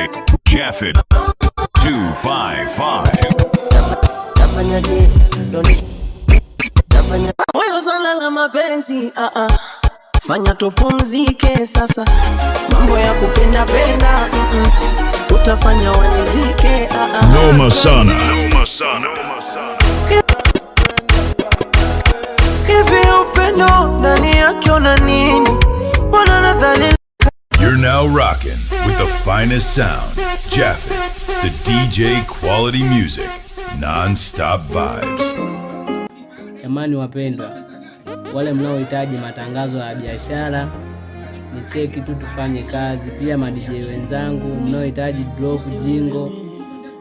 DJ Japhet 255. Tafanyaje? Doni tafanya Moyo swala la mapenzi, ah ah. Fanya tupumzike sasa, mambo ya kupenda penda, Utafanya wanizike, ah ah. Noma sana. Noma sana. Hivi upendo ndani yake una nini? Mbona nadhani You're now rocking with the finest sound. Japhet, the DJ quality music, non-stop vibes. Jamani wapendwa, wale mnaohitaji matangazo ya biashara ni cheki tu tufanye kazi. Pia ma DJ wenzangu mnaohitaji drop jingle,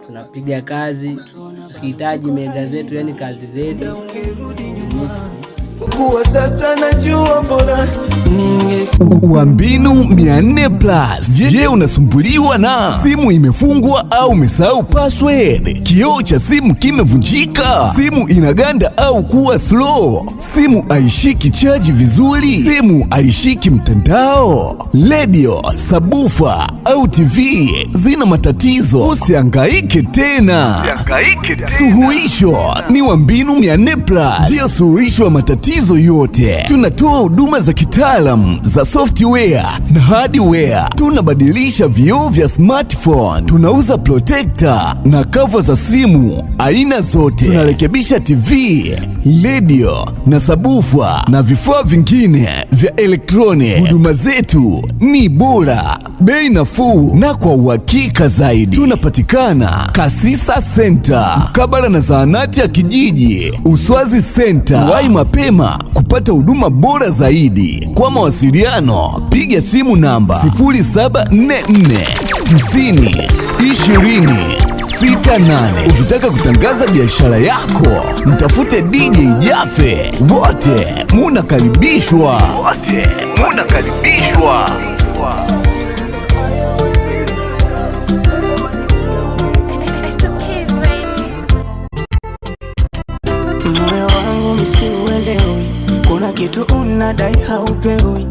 tunapiga kazi. Ukihitaji mega zetu, yani kazi zetu mix. Kuwa sasa najua bora ninge Wa mbinu 400 plus. Je, unasumbuliwa na simu imefungwa au umesahau password? Kioo cha simu kimevunjika, simu inaganda au kuwa slow, simu haishiki chaji vizuri, simu haishiki mtandao, redio, subwoofer au TV zina matatizo? Usihangaike tena. Suluhisho ni wa mbinu 400 plus, ndiyo suluhisho wa matatizo yote. Tunatoa huduma za kitaalam za software na hardware. Tunabadilisha vioo vya smartphone, tunauza protector na cover za simu aina zote, tunarekebisha TV, radio na subwoofer na vifaa vingine vya elektroni. Huduma zetu ni bora, bei nafuu na kwa uhakika zaidi. Tunapatikana Kasisa Center mkabala na zahanati ya kijiji Uswazi Center. Wahi mapema kupata huduma bora zaidi. Kwa mawasiliano piga simu namba 0744 90 20 68. Ukitaka kutangaza biashara yako mtafute DJ Jafe. Wote munakaribishwa. Wote munakaribishwa. It's the kids, baby. Moyo wangu msiuelewi, kuna kitu unadai haupewi.